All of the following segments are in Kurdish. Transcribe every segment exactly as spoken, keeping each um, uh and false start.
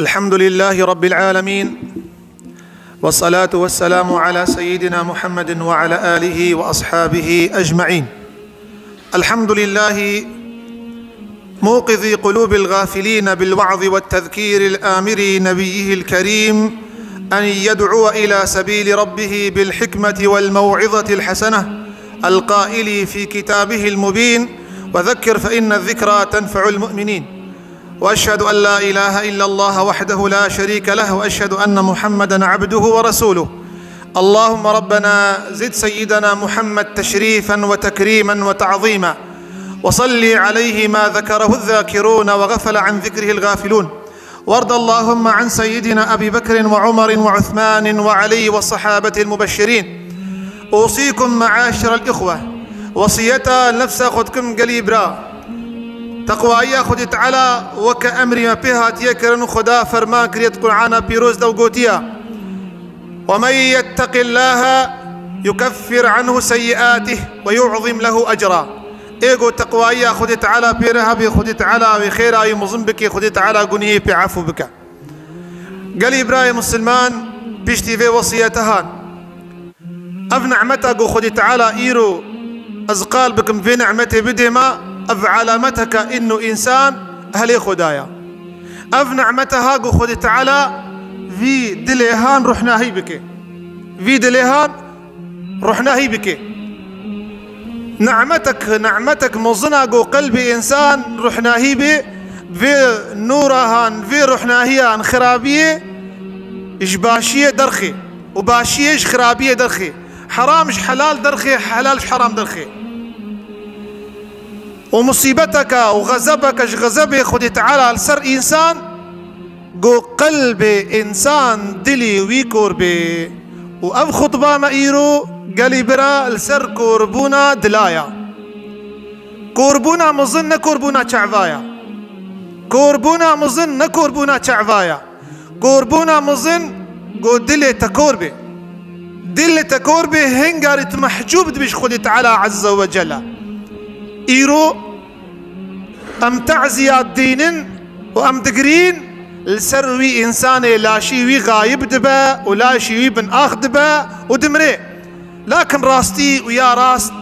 الحمد لله رب العالمين، والصلاة والسلام على سيدنا محمد وعلى آله وأصحابه أجمعين. الحمد لله موقظ قلوب الغافلين بالوعظ والتذكير، الآمر نبيه الكريم أن يدعو إلى سبيل ربه بالحكمة والموعظة الحسنة، القائل في كتابه المبين: "وذكر فإن الذكرى تنفع المؤمنين". وأشهد أن لا إله إلا الله وحده لا شريك له، وأشهد أن محمدا عبده ورسوله. اللهم ربنا زد سيدنا محمد تشريفا وتكريما وتعظيما، وصل عليه ما ذكره الذاكرون وغفل عن ذكره الغافلون، وارض اللهم عن سيدنا أبي بكر وعمر وعثمان وعلي والصحابة المبشرين. أوصيكم معاشر الإخوة، وصيتا نفسا خدكم قلي برا. تقوائيا خدي تعالى وك أمري ما بها تيكرن خدا فرمان كريت قرآنا بيروز دو قوتيا: "ومن يتق الله يكفر عنه سيئاته ويعظم له أجرا". ئێگۆ تەقواییە خودی تەعالا پێرە هەبێ، خودی تەعالا وێ خێرایی مزن بکێ، خودی تەعالا گوناهی پێ عەفو بکە. گەلی برای موسلمان، پشتی وێ وەسیەتە هان. ئەڤ نعمەتە گۆ خودی تەعالا ئیرۆ ئەز قال بکم وێ نعمەتێ بدێمە، ئەڤ علامەتەکە ئینو ئینسان ئەهلێ خودایە. ئەڤ نعمەتە ها گۆ خودی تەعالا وی دلێ هان ڕوحناهی بکێ. وی دلێ هان ڕوحناهی بکێ. نعمەتەک، نعمەتەک مزنە گۆ قەلبی ئینسان ڕوحناهی بێ، vê nûra han, vê ruhnahiyê han xirabiyê ji başiyê derxê û başiyê ji xirabiyê derxê, heram ji helal derxê, helal ji heram derxê. Û musîbeteke û xezebeke ji xezebê Xwedê Teala li ser însan, ku qelbê însan dilî wî kor bê. Û ev xutba me îro gelî bira li ser korbûna dila ya. Korbûna mizin ne korbûna çava ya. Korbûna mizin ne korbûna çava ya. Korbûna mizin ku dilê te kor bê. Dilê te kor bê, hingarî tu mehcûb dibî ji Xwedê Teala Azze ve Celle. Îro Em teziya dînin û em digirîn li ser wî însanê, laşî wî xayib dibe û laşî wî bin ax dibe û dimrê. Lakin rastî û ya rast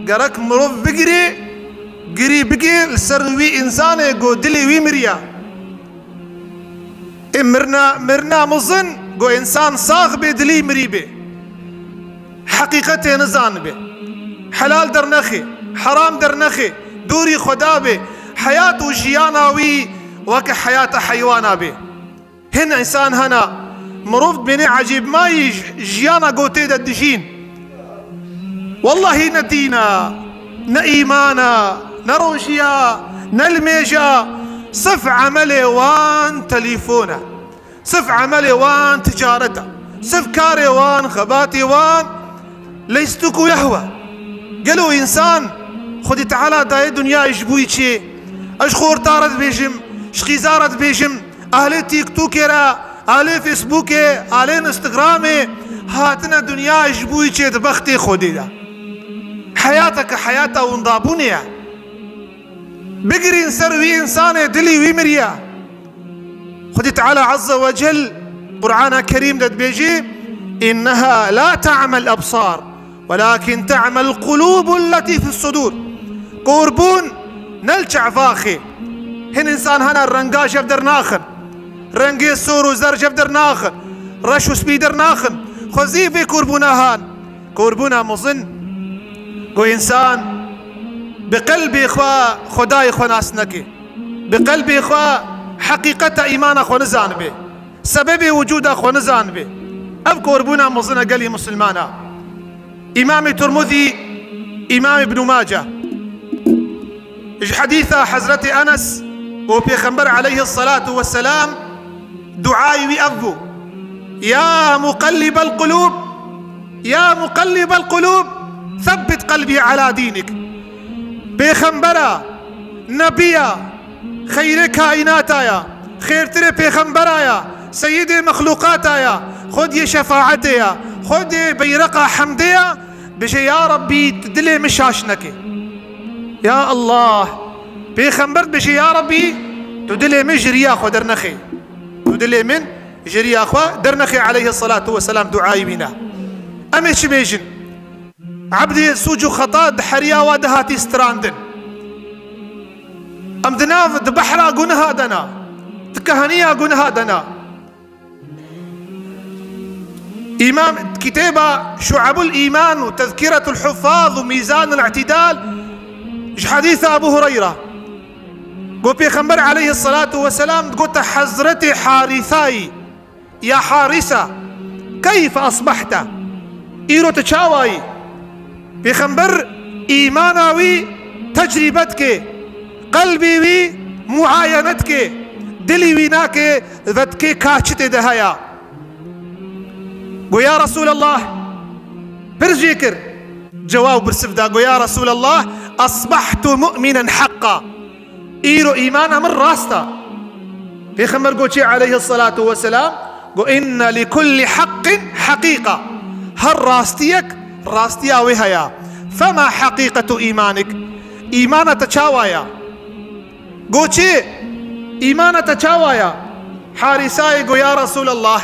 gerek mirov bigirê, girî bigê li ser wî însanê ku dilê wî miriya. Ê mirina, mirina mizin ku însan sax bê, dilî mirî bê. Heqîqetê nizanibê. Helal dernexê, heram dernexê, dûrî Xweda bê. Heyat û jiyana wî weke heyata heywana bê. Hin însan hena, mirov dibênê ecêb mayî j-, jiyana gotê de dijîn. Wellahî ne dîn e, ne îman e, ne rojî ye, ne limêj e. Sif emelê wan telîfon e. Sif emelê wan ticaret e. Sif karê wan, xebatê wan leyst û yehwe. Gelo însan Xwedî Teala dayê dinyayê ji bo wî çi? Ez ji xorta re dibêjim, ji qîza re dibêjim, ahlê TikTokê re, ahlê Facebookê, ahlê Instagramê hatine dinyayê ji bo wî çi? Di bextê Xwedê de. Heyateke heyata windabûnê ye. Bigirîn ser wî însanê dilî wî miriye. Xwedî Teala Azze ve Cel Qur'ana Kerîm de dibêjî: "Inneha la ta'mel absar, welakin ta'mel qulubul leti fis sudur." Korbûn ne li çevaxê. Hin însan hene renga jev dernaxin. Rengê sor û zer jev dernaxin. Reş û spî dernaxin. Xwezî vê korbûna han. Korbûna mizin ku însan bi qelbê xwe Xwedayê xwe nas neke. Bi qelbê xwe heqîqeta îmana xwe nizanibe. Sebebê wicûda xwe nizanibe. Ev korbûna mizin e gelî misilmana. Îmamê Tirmidî, Îmam Ibn Mace. Ji hedîsa Hezretê Enes û Pêxember aleyhisselatu vesselam duayê wî ev bû: "Ya muqellibel qulûb, ya muqellibel qulûb, sebbit qelbî ala dînik." Pêxembera, nebiya, xeyrê kaînata ya, xêrtirê pêxembera ya, seyidê mexlûqata ya, Xwediyê şefaetê ya, Xwediyê beyreqa hemdê ya, bije: "Ya Rabbî, tu dilê min şaş neke." Ya Allah, pêxember dibêje: "Ya Rabbî, tu dilê min ji riya xwe dernexê. Tu Dilê min ji riya xwe dernexê aleyhisselatu vesselam duayî wî ne. Em ê çi bêjin? Ebdê sûc û xeta di heriya wa de hatî strandin. Em di nav, di behra guneha de ne. Di kehaniya guneha de ne. Îmam, kitêba Şu'ebul Îman û Tezkiretul Huffaz û Mîzanul I'tidal ji hedîsa Ebu Hureyra. Got Pêxember aleyhisselatu vesselam digote Hezretê Harîsayî, ya Harîsa, keyfe asbahte? Îro tu çawa yî? Pêxember îmana wî tecrîbe dike, qelbê wî muayene dike, dilî wî nake, vedikê ka çi tê de heye. Go ya Resûlallah, pirs jê kir. Cewab birsiv da, go ya Resûlallah, asbahtu mu'minen heqqa. Îro îmana min rast e. Pêxember got çi aleyhisselatu vesselam? Got, inne li kulli haqqin haqiqa. Her rastiyek rastiya wê heye. Fema haqiqetu îmanik? Îmana te çawa ya? Got çi? Îmana te çawa ya? Harîsayê got, ya Resûlallah,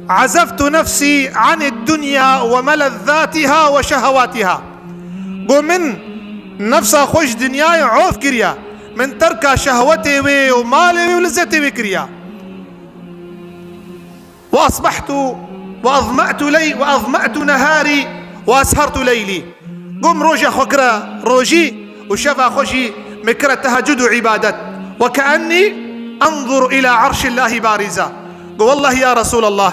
azeftu nefsî anid dunya ve melezzatiha ve şehewatiha. Got min nefsa xwe ji dinyayê of kiriye. Min terka şehwetê wê û malê wê û lezzetê wê kiriye. Ve asbahtu ve azma'tu ley-, ve azma'tu neharî ve eshertu leylî. Got min roja xwe kira rojî û şeva xwe jî min kira tehecud û îbadet. Ve keennî enzuru ila arşillahî bariza. Got, wellahî ya Resûlallah,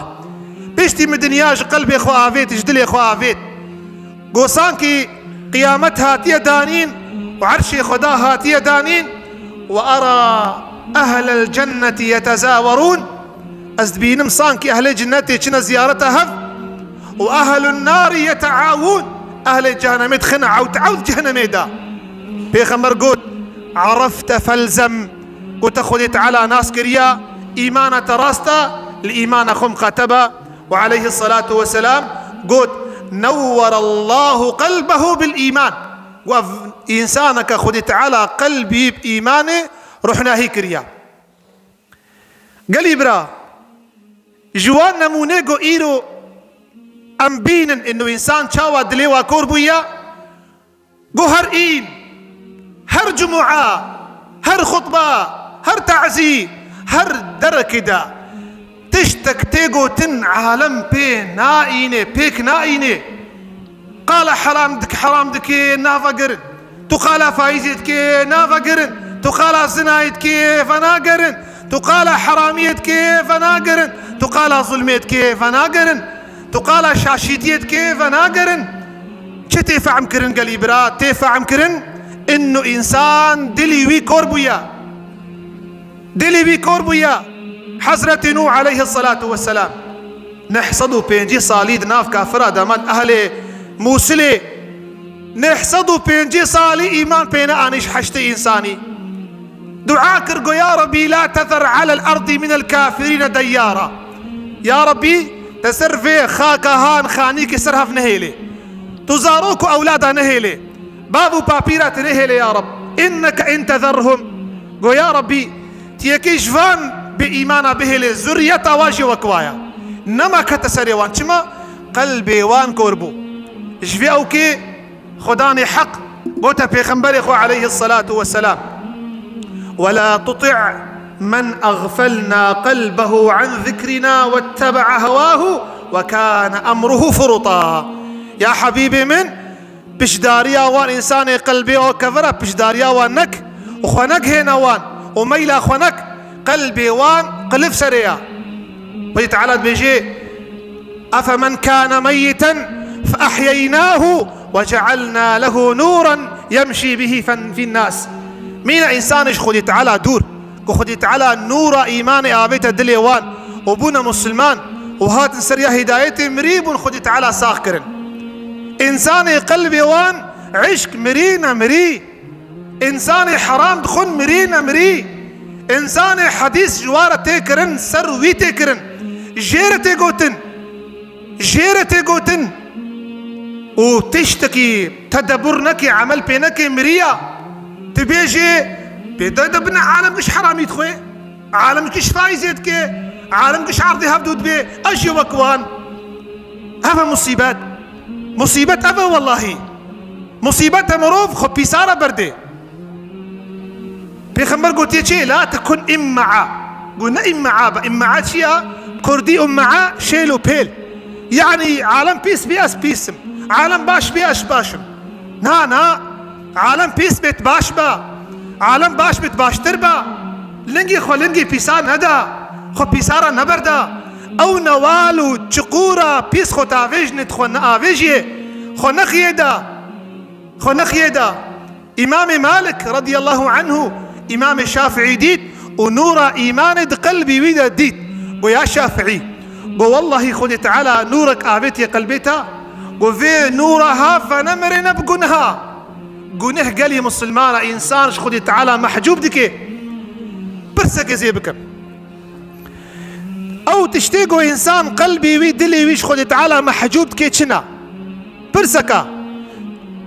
piştî min dinya ji qelbê xwe avêt, ji dilê xwe avêt. Got, sankî qiyamet hatiye danîn û erşê Xweda hatiye danîn. Ve era ehlel cennetî yetezawerûn. Ez dibînim sankî ehlê cinnetê çine ziyareta hev û ehlun narî yeteawûn. Ehlê cehennemê dixine ewt ewt cehennemê de. Pêxember got, arefte felzem. Got, te Xwedê Teala nas kiriya, îmana te rast e, li îmana xwe miqate be. Û aleyhisselatu vesselam got, newwerallahu qelbehu bil îman. Got, ev însaneke Xwedê Teala qelbî bi îmanê ruhnahî kiriya. Gelî bira, ji wan nemûnê ku îro em bînin, ino însan çawa dilê wa kor bûye, ku her în, her cumûa, her xutba, her tazî, her derekê de tiştek tê gotin, alem pê naîne, pêk naîne. Qala heram dik-, heram dikê, navegerin. Tu qala faîzê dikê, navegerin. Tu qala zinayê dikê, venagerin. Tu qala heramiyê dikê, venagerin. Tu qala zulmê dikê, venagerin. Tu qala şaşîtiyê dikê, venagerin. Çi tê fehm kirin gelî bira? Tê fehm kirin, inu însan dilî wî kor bûye. Dilî wî kor bûye. Hezretî Nûh aleyhisselatu vesselam neh sed û pêncî salî di nav kafira de mand, ehlê Mûsilê. Neh sed û pêncî salî îman pê neanî ji heştê însanî. Dua kir, got, ya Rebî, la tezer alel erdî minel kafirîne deyyara. Ya Rebî, te ser vê xaka han xanîkê ser hev nehêlê. Tu zarok û ewlada nehêlê. Bav û papîra te nehêlê ya Reb. Inneke in tezerhum. Go ya Rebî, tu yekê ji van bê îmana bihêlê, zurriyeta wan jî wek wa ya. Nema kete serê wan. Çima? Qelbê wan kor bû. Ji vê ewkê Xudanê heq gote Pêxemberê xwe aleyhisselatu vesselam, "Ve la tuti' men aghfelna qelbehu an zikrina wettebe'a hewahu ve kâne emruhu furuta." Ya Habîbê min, piştdariya wan, însanê qelbê o kevir e, piştdariya wan nek û xwe negihêne wan û meyla xwe nek, qelbê wan qilif serê ya. Xwedî Teala dibêje, "Efemen kâne meyyiten fe ehyeynâhu ve cealnâ lehu nûren yemşî bihî fen-, fînnâs." Mîna însanê ji Xwedî Teala dûr, ku Xwedî Teala nûra îmanê avête dilê wan û bûne musilman û hatin ser ya hîdayetê, mirî bûn, Xwedî Teala sax kirin. Însanê qelbê wan, îşk mirî ne mirî. Însanê heram dixwin mirî ne mirî. Însanê hedîs ji wa re tê kirin, ser wî tê kirin. Jê re tê gotin. Jê re tê gotin. Û tiştekî tedebur neke, emel pê neke, miriya. Tu bêjê, pê de, de bine alem giş heramî dixwe. Alem giş faîzê dike. Alim giş erdê hevdû dibê, ez jî wek wan. Ev e musîbet. Musîbet ev e wellahî. Musîbet e mirov xwe pîsara berdê. Pêxember gotiye çi? La tekun imma'a. Got ne imma'a be. Imma'a çi ya? Kurdî umma'a şêl û pêl. Yanî alem pîs bî ez pîs im. Alem baş bî ez baş im. Na, na. Alem pîs bêt baş be. Alem baş bêt baştir be. Lingî xwe lingî pîsa nede. Xwe pîsara neberde. Ew newal û çiqûra pîs xwe tavêjnit xwe neavêjiyê. Xwe nexiyê de. Xwe nexiyê de. Îmamê Malik radiyallahu anhu, Îmamê Şafiî dît û nûra îmanê di qelbî wî de dît. Go ya Şafiî, go wellahî Xwedê Teala nûrek avêtiye qelbê te. Go vê nûra ha venemirê ne bi gunha. Guneh gelî misilmana însan ji Xwedê Teala mehcûb dike. Pirsekê zê bikim. Ew tiştê ku însan qelbê wî, dilê wî ji Xwedê Teala mehcûb dike çi ne? Pirseka,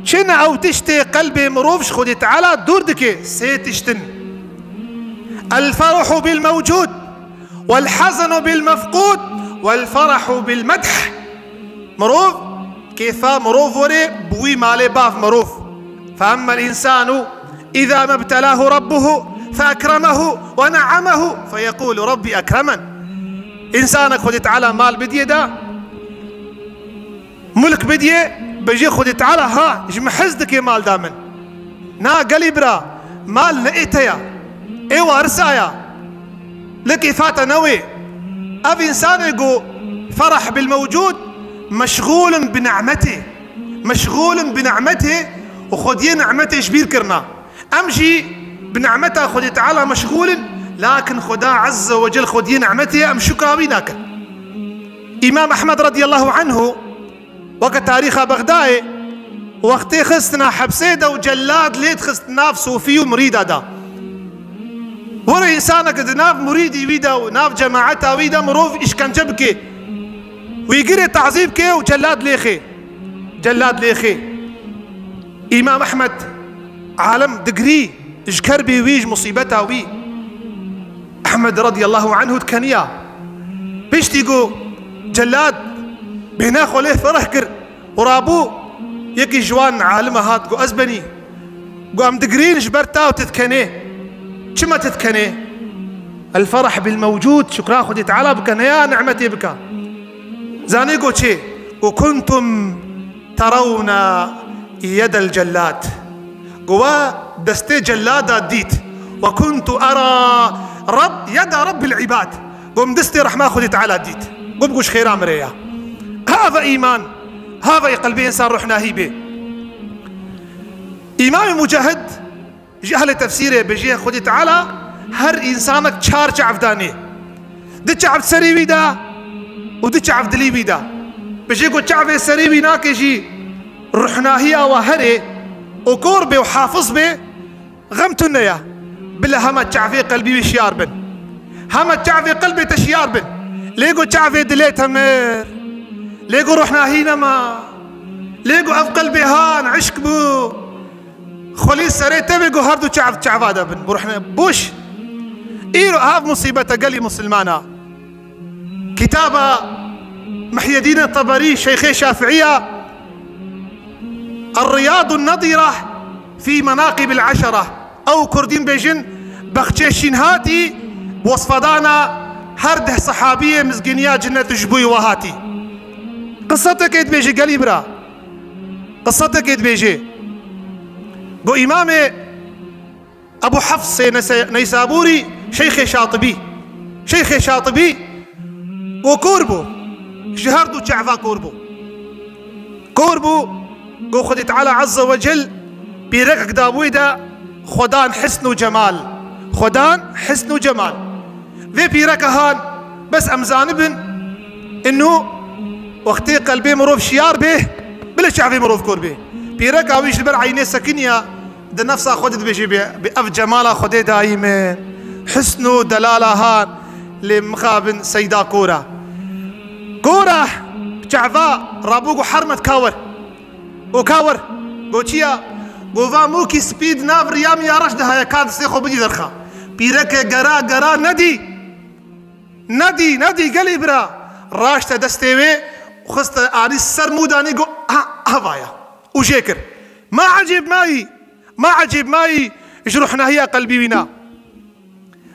çi ne ew tiştê qelbê mirov ji Xwedê Teala dûr dike? Sê tişt in. El-ferhu bil-mewcûd, wel-hazenu bil-mefqûd, wel-ferhu bil-medh. Mirov, kêfa mirov were bi wî malê bav mirov. Fe emmel însanu îzâ mebtelâhu rabbuhu fe ekremehu ve ne'amehu fe yekûlu Rabbî ekremen. Însanek Xwedê Teala mal bidiye da, mulk bidiye, bêje Xwedê Teala ha, ji min hez dike mal da min. Na gelî bira, mal ne ê te ya, ê warisa ya. Li kêfa te ne wê. Ev însanê ku ferah bil mewcûd, meşgûl in bi ni'metê. Meşgûl in bi ni'metê û xwediyê ni'metê ji bîr kirina. Em jî bi ni'meta Xwedê Teala meşgûl in, lakin Xweda Azze ve Cel xwediyê ni'metê em şukra wî nakin. Îmam Ehmed radiyallahu anhu, weke tarîxa Bexdayê, wextê xistina hepsê de û cellad lê dixist nav sofî û mirîda de. Were însaneke di nav mirîdî wî de û nav cemaeta wî de mirov îşkence bike. Wî girê tazî bike û cellad lê xê. Cellad lê xê. Îmam Ehmed alem digirî ji kerbê wî, ji musîbeta wî. Ehmed radiyallahu anhu dikeniya. Piştî ku cellat bêhna xwe lê fereh kir û rabû, yekî ji wan alime hat, got, ez benî. Got, em digirîn ji ber te û tu dikenê. Çima tu dikenê? El-ferah bil-mewcûd, şukra Xwedê Teala bike, ne ya ni'metê bike. Zanê got çê? Got, kuntum terawna yedel cellat. Got, we destê cellada dît. Ve kuntu era Rab, yeda Rabbil ibad. Got, min destê rehma Xwedê Teala dît. Got, bi goş xêra min rê ya. Hava îman, hava qelbê însan ruhnahî bê. Îmamê Mucahid ji ehlê tefsîrê bêje, Xwedê Teala her însanek çar çav danê. Du çav serê wî de û du çav dilî wî de. Bêje ku çavê serê wî nake jî ruhnahiya we herê û kor bê û hafiz bê, xem tune ye. Bila hema çavê qelbî wî şiyar bin. Hema çavê qelbê te şiyar bin. Lê ku çavê dilê te mir. Lê ku ruhnahî nema. Lê ku ev qelbê han, eşq bû. Xwelî serê te bê ku her du çav çava de bin. Bi ruhne boş. Îro ev musîbete gelî musilmana. Kitaba Mihyedînê Teberî, Şeyxê Şafiiya, Er-Riyadun Nedîra fî Menaqib el-Eşera. Ew kurdîn bêjin, Bexçê Şînhatî, wesfedana her deh sehabiyê mizgîniya cennet ji bo wî hatî. Qisetekê dibêje gelî bira. Qisetekê dibêje. Got Îmamê Ebu Hefsê Nese-, Neysabûrî, Şeyxê Şatibî. Şeyxê Şatibî got kor bû. Ji her du çava kor bû. Kor bû, got Xwedê Teala Azze ve Cel pîrekek dabûyê de, Xwedan hisn û cemal. Xwedan hisn û cemal. Vê pîreke han, bes em zanibin, inu wextê qelbê mirov şiyar bê, bila çavê mirov kor bê. Pîreka wî ji ber eynê sekiniya, di nefsa xwe de dibêje bê, bê ev cemala Xwedê dayî min. Hisn û delala han, lê mixabin seyda kor e. Kor e, çava rabû got hermet ka wer. Got ka wer. Got çi ya? Got va mûkî spî di nav riya min ya reş de heye, ka destê xwe bidî derxa. Pîreke gera gera nedî. Nedî, nedî gelî bira. Raşte destê wê, xiste anî ser mûdanî, got, "Ha, hevaya." Û jê kir. Ma ecêb mayî, ma ecêb mayî ji ruhnahiya qelbî wîna.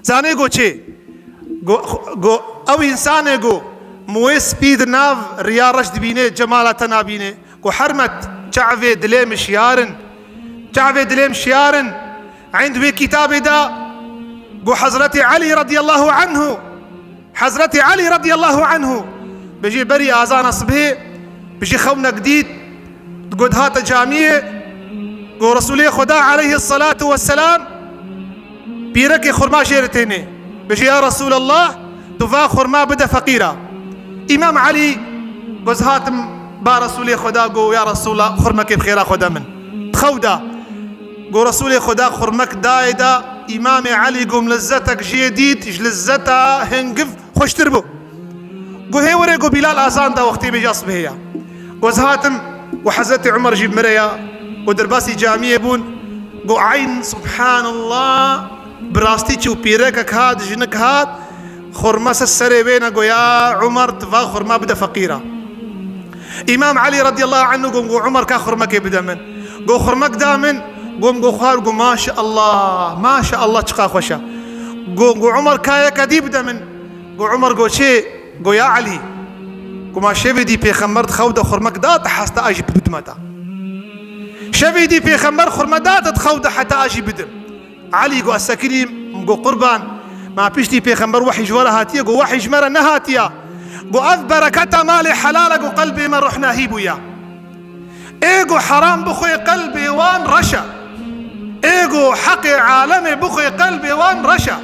Zanê go çê? Go, go, ew însanê go, mûyê spî di nav riya reş dibînê, cemala te nabînê. Go hermet, çavê dilê min şiyar in. Çavê dilê min şiyar in. Eyn di wê kitabê de go Hezretî Elî radiyallahu anhu, Hezretî Elî radiyallahu anhu, bijî berî azana sibhê, bijî xewnek dît, go dihate camiyê, go Resûlê Xweda aleyhi salatu vesselam, pîrekê xurma jê re tênê. Bijî, "Ya Resûlallah, tu va xurma bide feqîra." Îmam Elî go, "Ez hatim ba Resûlê Xweda, go, ya Resûla, xurmekê bi xêra xwe de min." Di xew de go Resûlê Xweda xurmek dayê da, Îmamê Elî go, "Min lezzetek jê dît, ji lezzeta hingiv xweştir bû." Go, "Hê were," go, "Bîlal azan da, wextê bêja sibhê ya." Go, "Ez hatim." Go, "Hezretî Umer jî bi min re ya." Go, derbasî camiyê bûn. Go, "Eyn, subhanallah, bi rastî çû, pîrekek hat, jinik hat, xurma ser serê wê ne, go, ya Umer, tu va xurma bide feqîra." Îmam Elî radiyallahu anhu go, "Go Umer, ka xurmekê bide min." Go, xurmek da min, go, go xwar, go, "Maşallah, maşallah, çiqa xweş e." Go, go, "Umer, ka yeke dî bide min." Go Umer go çê? Go ya Elî, go ma şevê dî pêxember di xew de xurmek da te, heta ez jî bidime te. Şevê dî pêxember xurme da te di xew de, heta ez jî bidim. Elî go ez sekinîm, go qurban, ma piştî pêxember wehî ji we re hatiye? Go wehî ji me re nehatiye. Go ev bereketa malê helal e, go qelbê me ruhnahî bûye. Ê go heram bixwe qelbê wan reş e. Ê go heqê alemê bixwe qelbê wan reş e.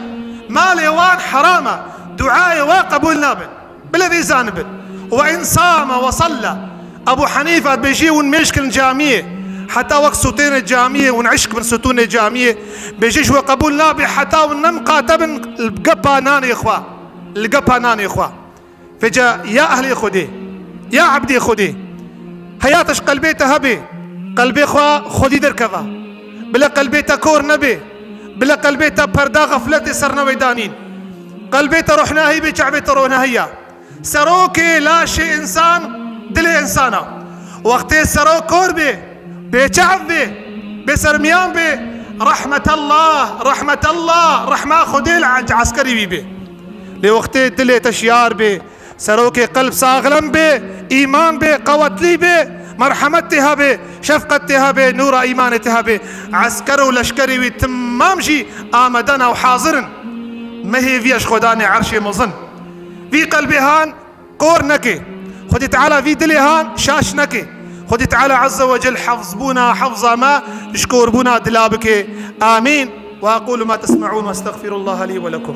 Malê wan heram e. Duayê wa qebûl nabin. Bila vê zanibin. Ve in same ve salla. Ebû Henîfe dibêjî, hûn mêj kirin camiyê. Heta wek sûtênê camiyê, hûn eşk bin sûtûnê camiyê. Bêjî ji we qebûl nabe heta hûn nemiqate bin li gepa nanê xwe. Li gepa nanê xwe. Vêca ya ehlê Xwedê, ya ebdê Xwedê, heya te ji qelbê te hebe, qelbê xwe Xwedî derkeve. Bila qelbê te kor nebe, bila qelbê te perda xefletê ser newê danîn. Qelbê te ruhnahî be, çavê te ruhnahî ya. Serokê laşê însan dilê însan e. Wextê serok kor be, bêçav be, bêsermiyan be, rehmetallah, rehmetallah, rehma Xwedê li eskerî wî be. Lê wextê dilê te şiyar be, serokê qelb saxlem be, îman be, qewetlî be, merhemet tê hebe, şefqet tê hebe, nûra îmanê tê hebe, esker û leşkerê wî timam jî amade ne û hazir in. Mehê vî ji Xwedanê erşê mezin. Vî qelbê han kor neke. Xwedî Teala vî dilê han şaş neke. Xwedî Teala Azze ve Cel hefzbûna, hefza me ji korbûna dila bike. Amîn. Ve aqulu ma tesme'ûn ve estexfirullaha lî ve lekum.